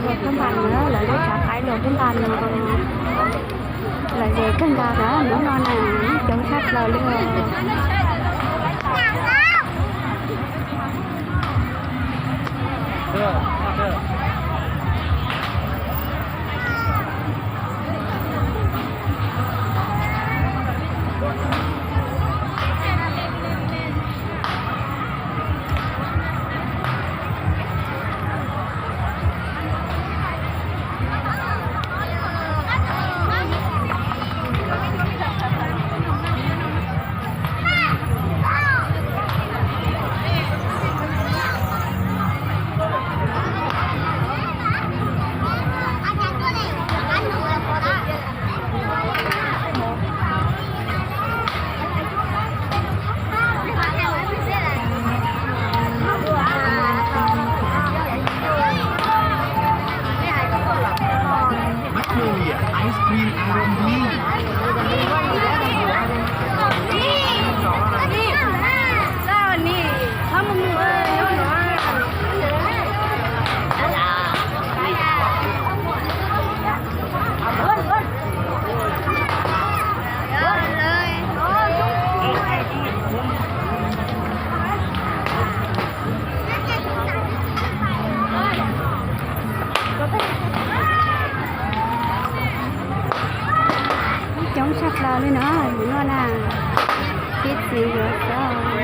Luag phab npas na, lawv lub tsav qaib luag phab npas no, lawv ze kawg nkaus na, hnub no na, coob tshaj plaws li os. Ice cream อารมณ์ดี Coob tshaj plaws li no, hnub no na, tib txiv yuav xwb.